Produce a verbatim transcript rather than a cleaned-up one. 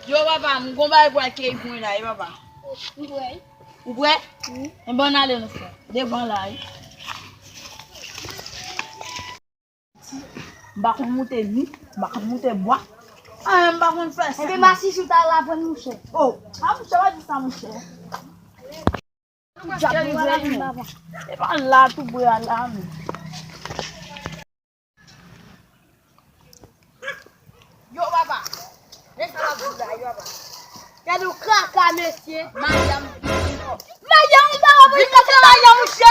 Yo, papa, m gon bagay pou al keyi pou mwen la, wi, papa. M prè. Ou prè? Wi. Enben, ann ale, nou frè. Devan la, wi. M pa konn moute mi, m pa konn moute bwa. Anyen m pa konn fè sa. Enben, masichou ta la pran mouche. Oh, a mouche, pa di sa, mouche. Diab, nou wè la, men. E pa la tou prè a la, men. Yo, papa. Men sa l ap di la, yo, papa. Gade yon kaka, mesye. Madanm. Madanm, ou pa wè pou li kase madanm, mouche.